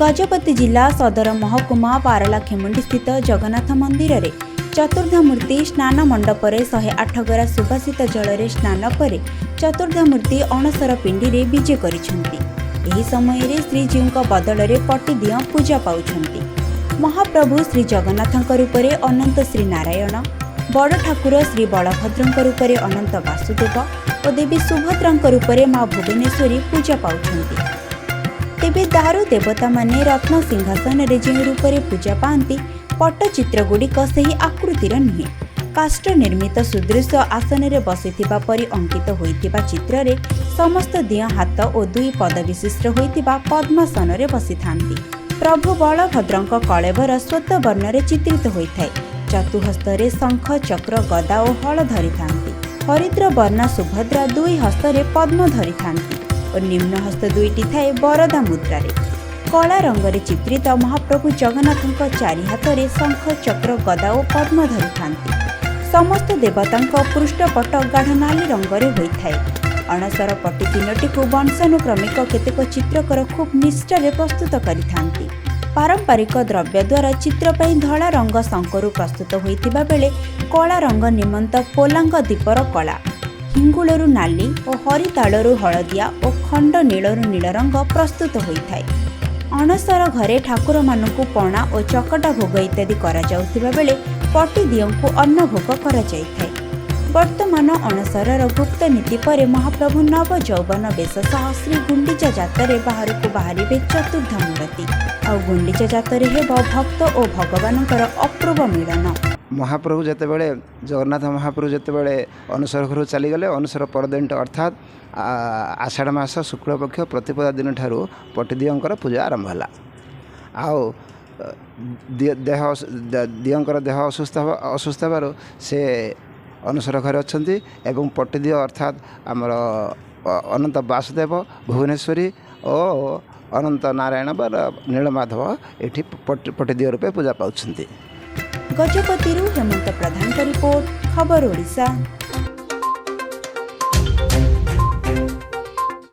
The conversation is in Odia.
ଗଜପତି ଜିଲ୍ଲା ସଦର ମହକୁମା ପାରଳାଖେମୁଣ୍ଡି ସ୍ଥିତ ଜଗନ୍ନାଥ ମନ୍ଦିରରେ ଚତୁର୍ଦ୍ଧାମୂର୍ତ୍ତି ସ୍ନାନ ମଣ୍ଡପରେ 108 ଗରା ସୁବାସିତ ଜଳରେ ସ୍ନାନ ପରେ ଚତୁର୍ଦ୍ଧାମୂର୍ତ୍ତି ଅଣସର ପିଣ୍ଡିରେ ବିଜେ କରିଛନ୍ତି। ଏହି ସମୟରେ ଶ୍ରୀଜୀଉଙ୍କ ବଦଳରେ ପଟିଦିଅଁ ପୂଜା ପାଉଛନ୍ତି। ମହାପ୍ରଭୁ ଶ୍ରୀ ଜଗନ୍ନାଥଙ୍କ ରୂପରେ ଅନନ୍ତ ଶ୍ରୀ ନାରାୟଣ, ବଡ଼ ଠାକୁର ଶ୍ରୀ ବଳଭଦ୍ରଙ୍କ ରୂପରେ ଅନନ୍ତ ବାସୁଦେବ ଓ ଦେବୀ ସୁଭଦ୍ରାଙ୍କ ରୂପରେ ମା ଭୁବନେଶ୍ୱରୀ ପୂଜା ପାଉଛନ୍ତି। ତେବେ ଦାରୁ ଦେବତାମାନେ ରତ୍ନ ସିଂହାସନରେ ଯେଉଁ ରୂପରେ ପୂଜା ପାଆନ୍ତି, ପଟ୍ଟଚିତ୍ରଗୁଡ଼ିକ ସେହି ଆକୃତିର ନୁହେଁ। କାଷ୍ଠ ନିର୍ମିତ ସୁଦୃଶ୍ୟ ଆସନରେ ବସିଥିବା ପରି ଅଙ୍କିତ ହୋଇଥିବା ଚିତ୍ରରେ ସମସ୍ତ ଦିଅଁ ହାତ ଓ ଦୁଇ ପଦ ବିଶିଷ୍ଟ ହୋଇଥିବା ପଦ୍ମାସନରେ ବସିଥାନ୍ତି। ପ୍ରଭୁ ବଳଭଦ୍ରଙ୍କ କଳେବର ଶ୍ୱେତବର୍ଣ୍ଣରେ ଚିତ୍ରିତ ହୋଇଥାଏ। ଚତୁଃହସ୍ତରେ ଶଙ୍ଖ, ଚକ୍ର, ଗଦା ଓ ହଳ ଧରିଥାନ୍ତି। ହରିଦ୍ର ବର୍ଣ୍ଣା ସୁଭଦ୍ରା ଦୁଇ ହସ୍ତରେ ପଦ୍ମ ଧରିଥାନ୍ତି ଓ ନିମ୍ନ ହସ୍ତ ଦୁଇଟି ଥାଏ ବରଦା ମୁଦ୍ରାରେ। କଳା ରଙ୍ଗରେ ଚିତ୍ରିତ ମହାପ୍ରଭୁ ଜଗନ୍ନାଥଙ୍କ ଚାରି ହାତରେ ଶଙ୍ଖ, ଚକ୍ର, ଗଦା ଓ ପଦ୍ମ ଧରିଥାନ୍ତି। ସମସ୍ତ ଦେବତାଙ୍କ ପୃଷ୍ଠପଟ ଗାଢ଼ ନାଲି ରଙ୍ଗରେ ହୋଇଥାଏ। ଅଣସର ପଟି ତିନୋଟିକୁ ବଂଶାନୁକ୍ରମିକ କେତେକ ଚିତ୍ରକର ଖୁବ୍ ନିଷ୍ଠାରେ ପ୍ରସ୍ତୁତ କରିଥାନ୍ତି। ପାରମ୍ପରିକ ଦ୍ରବ୍ୟ ଦ୍ୱାରା ଚିତ୍ର ପାଇଁ ଧଳା ରଙ୍ଗ ଶଙ୍କରୁ ପ୍ରସ୍ତୁତ ହୋଇଥିବା ବେଳେ କଳା ରଙ୍ଗ ନିମନ୍ତ ପୋଲାଙ୍ଗ ଦୀପର କଳା, ହିଙ୍ଗୁଳରୁ ନାଲି ଓ ହରିତାଳରୁ ହଳଦିଆ ଓ ଖଣ୍ଡ ନୀଳରୁ ନୀଳ ରଙ୍ଗ ପ୍ରସ୍ତୁତ ହୋଇଥାଏ। ଅଣସର ଘରେ ଠାକୁରମାନଙ୍କୁ ପଣା ଓ ଚକଟା ଭୋଗ ଇତ୍ୟାଦି କରାଯାଉଥିବା ବେଳେ ପଟିଦିଅଁଙ୍କୁ ଅନ୍ନ ଭୋଗ କରାଯାଇଥାଏ। ବର୍ତ୍ତମାନ ଅଣସରର ଗୁପ୍ତ ନୀତି ପରେ ମହାପ୍ରଭୁ ନବ ଯୌବନ ବେଶ ସହ ଶ୍ରୀ ଗୁଣ୍ଡିଚା ଯାତରେ ବାହାରକୁ ବାହାରିବେ ଚତୁର୍ଦ୍ଧା ମୂରତି। ଆଉ ଗୁଣ୍ଡିଚା ଯାତରେ ହେବ ଭକ୍ତ ଓ ଭଗବାନଙ୍କର ଅପୂର୍ବ ମିଳନ। ମହାପ୍ରଭୁ ଯେତେବେଳେ, ଜଗନ୍ନାଥ ମହାପ୍ରଭୁ ଯେତେବେଳେ ଅଣସର ଘରକୁ ଚାଲିଗଲେ, ଅଣସର ପରଦିନଟା ଅର୍ଥାତ୍ ଆଷାଢ଼ ମାସ ଶୁକ୍ଳପକ୍ଷ ପ୍ରତିପଦା ଦିନଠାରୁ ପଟିଦିଅଁଙ୍କର ପୂଜା ଆରମ୍ଭ ହେଲା। ଆଉ ଦେହ ଦିଅଁଙ୍କର ଦେହ ଅସୁସ୍ଥ ହେବାରୁ ସେ ଅଣସର ଘରେ ଅଛନ୍ତି ଏବଂ ପଟିଦିଅଁ ଅର୍ଥାତ୍ ଆମର ଅନନ୍ତ ବାସୁଦେବ, ଭୁବନେଶ୍ୱରୀ ଓ ଅନନ୍ତ ନାରାୟଣ ବା ନୀଳମାଧବ ଏଠି ପଟିଦିଅଁ ରୂପେ ପୂଜା ପାଉଛନ୍ତି। ଗଜପତିରୁ ହେମନ୍ତ ପ୍ରଧାନଙ୍କ ରିପୋର୍ଟ, ଖବର ଓଡ଼ିଶା।